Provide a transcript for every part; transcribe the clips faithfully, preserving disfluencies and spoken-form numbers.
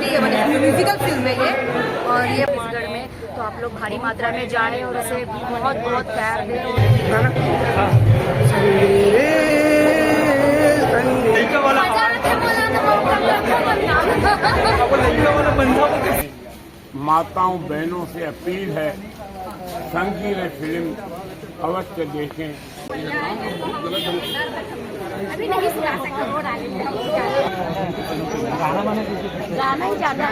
ये मैंने musical film है ये। और ये छत्तीसगढ़ में, तो आप लोग भारी मात्रा में जाएं और उसे बहुत बहुत प्यार दें। माताओं बहनों से अपील है, संगीरे फिल्म अवश्य देखें। अभी नहीं सुना सकता, वो डालेंगे। गाना ही ज्यादा।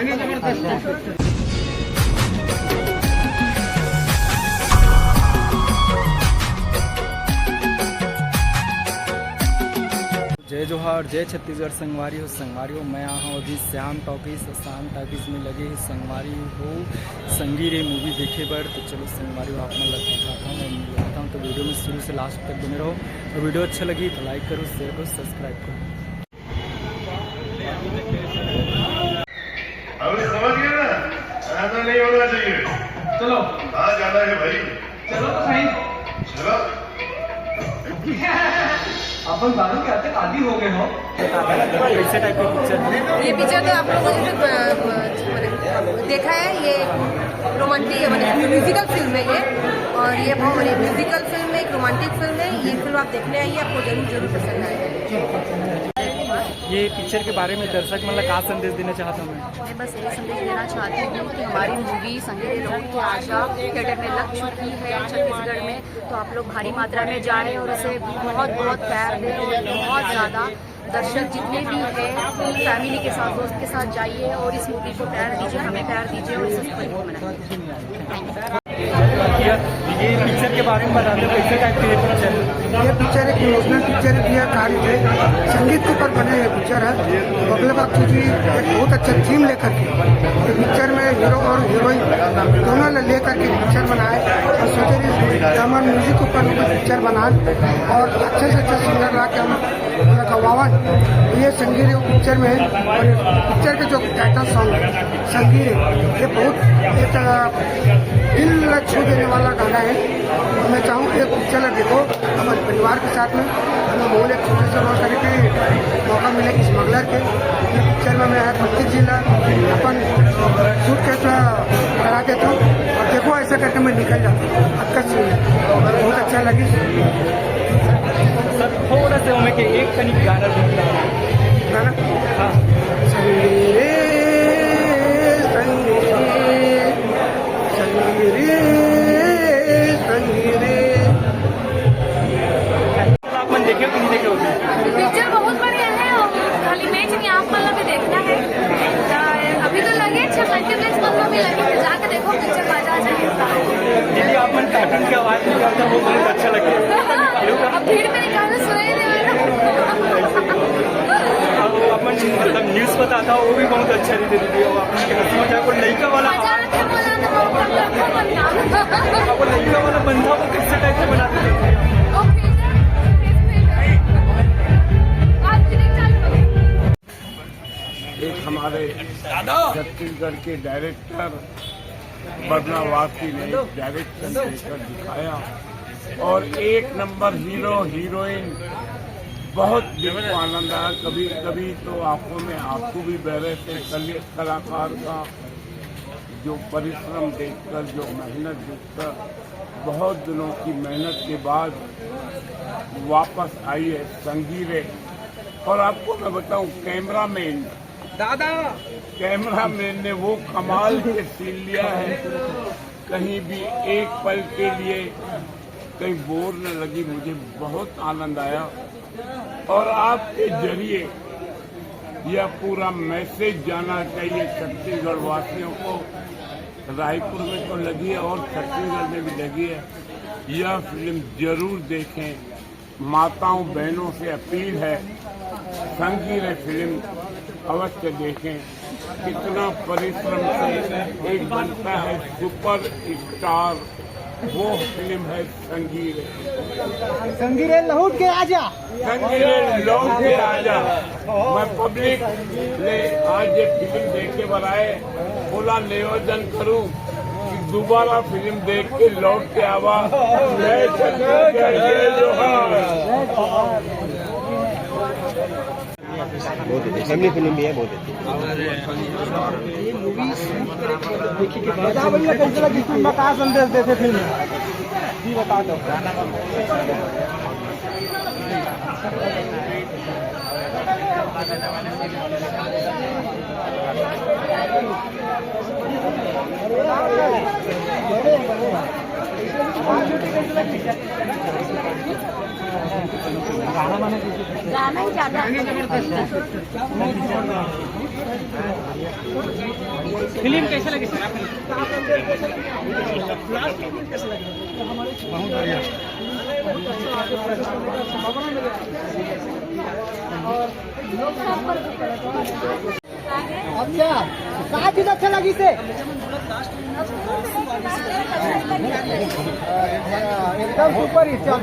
जय जोहार, जय छत्तीसगढ़ संगवारी हो। संगवारी हो, मैं आया हूँ अभी श्याम टॉकीज। श्याम टॉकीज में लगे हे संगवारी हो संगीरे मूवी देखे बर। तो चलो संगवारी हो, आप मन ला दिखाता हूँ और मिलता हूँ। तो वीडियो में शुरू से लास्ट तक बने रहो और वीडियो अच्छा लगी तो लाइक करो, शेयर करो, सब्सक्राइब करो। अभी समझ गए ना, ऐसा नहीं होना चाहिए। चलो। कहाँ जाना है भाई? चलो तो सही। चलो। अपन दारू के आते आदी हो गए हो। कैसे टाइप का पिक्चर? ये पिक्चर तो आप लोगों ने, अ, अ, देखा है, ये रोमांटिक है, मतलब म्यूजिकल फिल्म है ये। और ये बहुत, ये म्यूजिकल फिल्म है, एक रोमांटिक फिल्म है। ये फिल्म आप देखने आइए, आपको जरूर जरूर पसंद आएगा। ये पिक्चर के बारे में दर्शक मन ला का संदेश देना चाहता हूँ मैं? मैं बस ये संदेश देना चाहती हूँ कि हमारी मूवी संगीरे लौट के आजा थिएटर में लग चुकी है छत्तीसगढ़ में, तो आप लोग भारी मात्रा में जाएं और उसे बहुत बहुत प्यार दें, बहुत ज़्यादा। दर्शक जितने भी हैं, फैमिली के साथ, दोस्त के साथ जाइए और इस मूवी को प्यार दीजिए, हमें प्यार दीजिए और इस फिल्म को मनाइए। भैया, ये पिक्चर के बारे में बता दो, कैसे टाइप की ये पिक्चर है? ये पिक्चर एक इमोशनल पिक्चर है भैया, कहानी है, संगीत के ऊपर बने ये पिक्चर है। बगले बागची जी एक बहुत अच्छा थीम लेकर के, तो पिक्चर में हीरो और हीरोइन दोनों ले लेकर के पिक्चर बनाए और सोचे भी हम म्यूजिक के ऊपर भी पिक्चर बनाए और अच्छे से अच्छे सिंगर ला के हम पूरा गवावन। ये संगीरे पिक्चर में है और पिक्चर के जो टाइटल सॉन्ग है संगीरे, ये बहुत एक, अ, दिल छू देने वाला गाना है। तो मैं चाहूँ ये पिक्चर देखो, अपन परिवार के साथ में। हम लोग एक छोटे से रोल करके मौका मिले इस मंगलवार के। ये पिक्चर में मैं आज प्रतीक जी ला अपन सूट के करा देता हूँ और देखो, ऐसा करके मैं निकल जाता हूँ। आपका सीन है, बहुत अच्छा लगी। सर, थोड़ा सा हमें के एक कनिक गाना भी गाना। हाँ। संगीरे, संगीरे, संगीरे, संगीरे। आप मन देखे हो कि नहीं देखे हो? पिक्चर बहुत बढ़िया है और खाली मैं जी आप मन ला भी देखना है। अभी तो लगे अच्छा, मल्टीप्लेक्स मन में भी लगे, तो जाके देखो पिक्चर, मजा आ जाएगा। दीदी, आप मन कार्टून की आवाज निकालता, वो बहुत अच्छा लगता है। अब भीड़ में निकालना सुनाई दे रहा है ना। अब आप मन मतलब न्यूज़ बताता, वो भी बहुत अच्छा नहीं दे दीदी। वो आप मन के हंसी मजाक और लड़का वाला मजा आता है, बोला तो वो वो लड़का वाला बंधा, वो कैसे टाइप से बनाते थे? ओके, सर। आज भी नहीं चालू होगी। एक हमारे छत्तीसगढ़ के डायरेक्टर बदलावासी ने डायरेक्शन देकर दिखाया और एक नंबर हीरो हीरोइन, बहुत दिल को आनंद आया। कभी कभी तो आंखों में आंसू भी बह रहे थे। कल-, कलाकार का जो परिश्रम देखकर, जो मेहनत देखकर, बहुत दिनों की मेहनत के बाद वापस आई है संगीरे। और आपको मैं बताऊं, कैमरामैन दादा। कैमरामैन ने वो कमाल के सीन लिया है, कहीं भी एक पल के लिए कहीं बोर न लगी। मुझे बहुत आनंद आया और आपके जरिए यह पूरा मैसेज जाना चाहिए छत्तीसगढ़ वासियों को। रायपुर में तो लगी है और छत्तीसगढ़ में भी लगी है। यह फिल्म जरूर देखें। माताओं बहनों से अपील है, संगीरे फिल्म अवश्य देखें। कितना परिश्रम से एक बनता है सुपर स्टार, वो फिल्म है संगीरे। संगीरे लौट के आजा। संगीरे लौट के आजा। मैं पब्लिक ले आज ये फिल्म देख के बनाए, बोला निवेदन करूं कि दोबारा फिल्म देख के लौट के आवा। जय छत्तीसगढ़, जय जोहार। बहुत अच्छी फैमिली फिल्म भी है, बहुत अच्छी। ये मूवी शूट करे के मतलब देखे के बाद भैया, कैसे लगी फिल्म में, का संदेश देते फिल्म में? जी बता दो। गाना ही ज्यादा। फिल्म कैसे लगी सर आपको? लास्ट में कैसे लगी? बहुत बढ़िया। अच्छा, का चीज अच्छा लगी से? एकदम सुपर हिट, चल।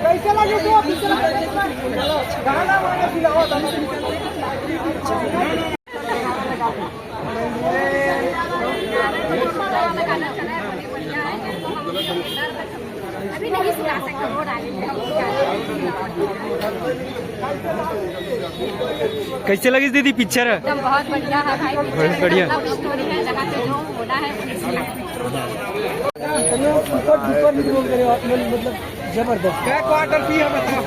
कैसे लगे से? गाना वाना सुनाओ। अभी नहीं सुना सकते, वो डालेंगे। कैसे लगी दीदी पिक्चर? एकदम बहुत बढ़िया है भाई, पिक्चर बहुत बढ़िया। एकदम लव स्टोरी है, जहाँ से जो होना है वो इसमें। सुपर डुपर हिट रोल करे आप लोग, मतलब जबरदस्त। क्या क्वार्टर पी है बताओ?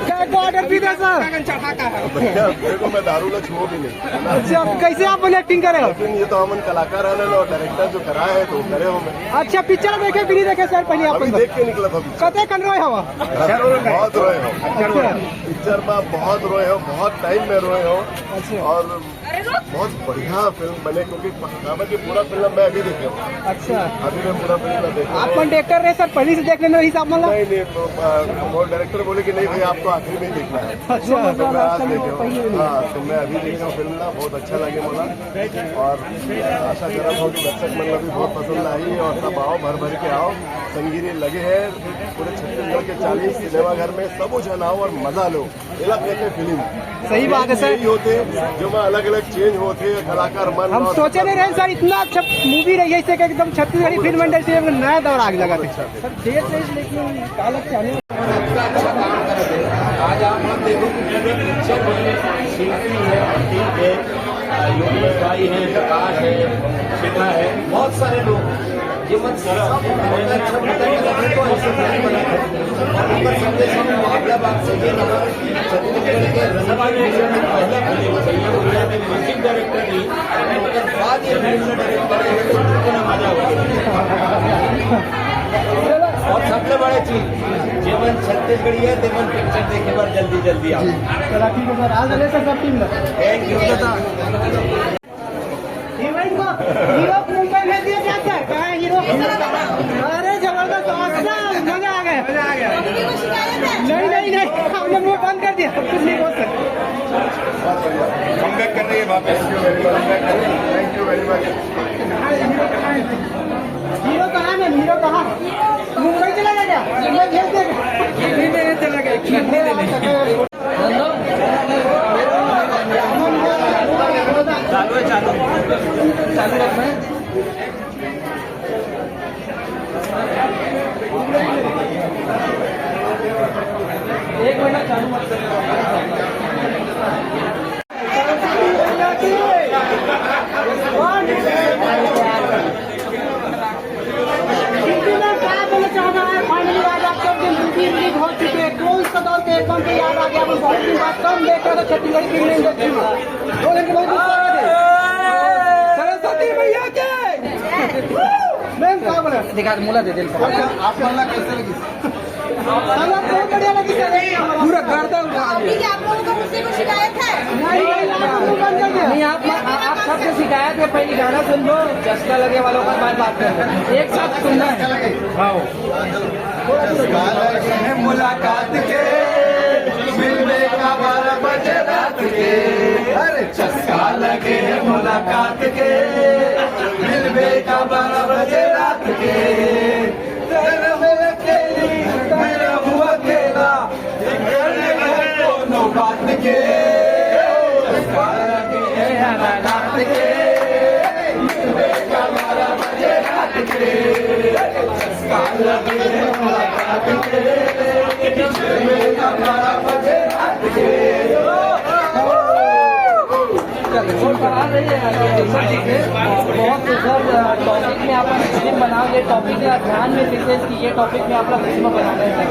क्या क्वार्टर पी था सर? चढ़ा का है। भैया, देखो, मैं दारू ना छुओ भी नहीं। अच्छा, कैसे आप बोले एक्टिंग करे हो? लेकिन ये तो हमन कलाकार हन ना, और डायरेक्टर जो करा है तो करे हो मैं। अच्छा, पिक्चर देखे कि नहीं देखे सर? पहले आप अभी बताओ। देख के निकला था पिक्चर। कते कन रोए हवा? बहुत रोए हो। अच्छा। पिक्चर में बहुत रोए हो, बहुत टाइम में रोए हो। अच्छा। और बहुत बढ़िया फिल्म बने, क्योंकि काबर कि पूरा फिल्म मैं अभी देखे हूँ। अच्छा। अभी मैं पूरा फिल्म ना देखे हूँ। आप कौन डायरेक्टर रहे सर? पहले से देख लेना हिसाब मतलब? नहीं, नहीं, तो, आ, वो डायरेक्टर बोले कि नहीं भाई, आपको आखिरी में ही देखना है। अच्छा। तो मैं आज देखे हूँ। हाँ, तो मैं अभी देखे हूँ फिल्म ना, बहुत अच्छा लगे बोला। और आशा कर रहा हूँ कि दर्शक मन भी बहुत पसंद आई और सब आओ, भर भर के आओ। संगीरी लगे हैं पूरे छत्तीसगढ़ के चालीस सिनेमाघर में, सब झन आओ और मजा लो। इलाके के फिल्म सही बात है सर। यही होते जो मैं अलग अलग चेंज होते कलाकार मन हम और सोचे नहीं रहे सर, इतना अच्छा मूवी रही है, इससे कि एकदम छत्तीसगढ़ी फिल्म इंडस्ट्री में नया दौर आगे लगा था। सर, देर से, लेकिन कालक चाहने आज आप हम देखो कि पिक्चर में शिल्पी है, प्रतीक है, योगेश भाई है, प्रकाश है, शिखा है, बहुत सारे लोग ये मत सब बहुत अच्छा पता नहीं लगे तो ऐसे plan बना है। और ऊपर संदेश हम अगला बात से ये लगा कि छत्तीसगढ़ के रंगीन विषय में पहला फिल्म चाहिए, वो म्यूजिक डायरेक्टर ही, और उसके बाद ये फिल्म में डायरेक्ट करे हैं, तो कितना मजा होगा। और सबसे बड़ी चीज, जेमन छत्तीसगढ़ी है, तेमन पिक्चर देखे बर जल्दी जल्दी आओ। चला ठीक है सर, आज ले सर सब टीम ला। Thank you. हीरोइन को, हीरो मुंबई भेज दिया क्या सर? कहाँ है हीरो? अरे जबरदस्त, awesome, मजा आ गया। नहीं, नहीं, नहीं, हमने मुंह बंद कर दिया, कुछ नहीं बोल सकते। कमबैक कर रही है वापस। Thank you very much. Hero कहाँ है मैम? हीरो कहाँ है? मुंबई चला गया क्या? मुंबई भेज देगा। दिल्ली में चला गया, दिल्ली में। चालू है, चालू, चालू रखना है। एक मिनट, चालू मत करो। कितना क्या बोलना चाहना है, finally आज आपके दिन की रिलीज हो चुकी है। कौन सा दौर के एकदम से याद आ गया? वो बहुत दिन बाद कम देख रहे थे छत्तीसगढ़ी फिल्म इंडस्ट्री में। दो दिन के बहुत गुस्सा आ गए थे। सरस्वती मैया के। मैम, क्या बोला? दिखा, मुला दे दिल को। अच्छा, आप बोलना कैसे लगी? हम लोग बहुत बढ़िया लगी सर, पूरा गर्दा उठा दिया। आप लोगों को मुझसे कोई शिकायत है? नहीं, नहीं, नहीं, आप लोग बंद कर दिया। नहीं, आप, आप सबसे शिकायत है, पहले गाना सुन लो, चस्का लगे वालों का बाद बात कर लो। एक साथ सुनना है। हाँ। चस्का लगे है मुलाकात के, मिलने का बारह बजे रात के। अरे चस्का लगे है मुलाकात के, मिलने का बारह बजे रात के। तेरा मेरा अकेली, मैं रहूं अकेला, करने में कोनो बात के। चस्का लगे है मुलाकात के, मिलने का बारह बजे रात के। बहुत सुंदर टॉपिक में आप फिल्म बनाओगे, टॉपिक का ध्यान में विशेष कि ये टॉपिक में आप लोग फिल्म बना रहे हैं।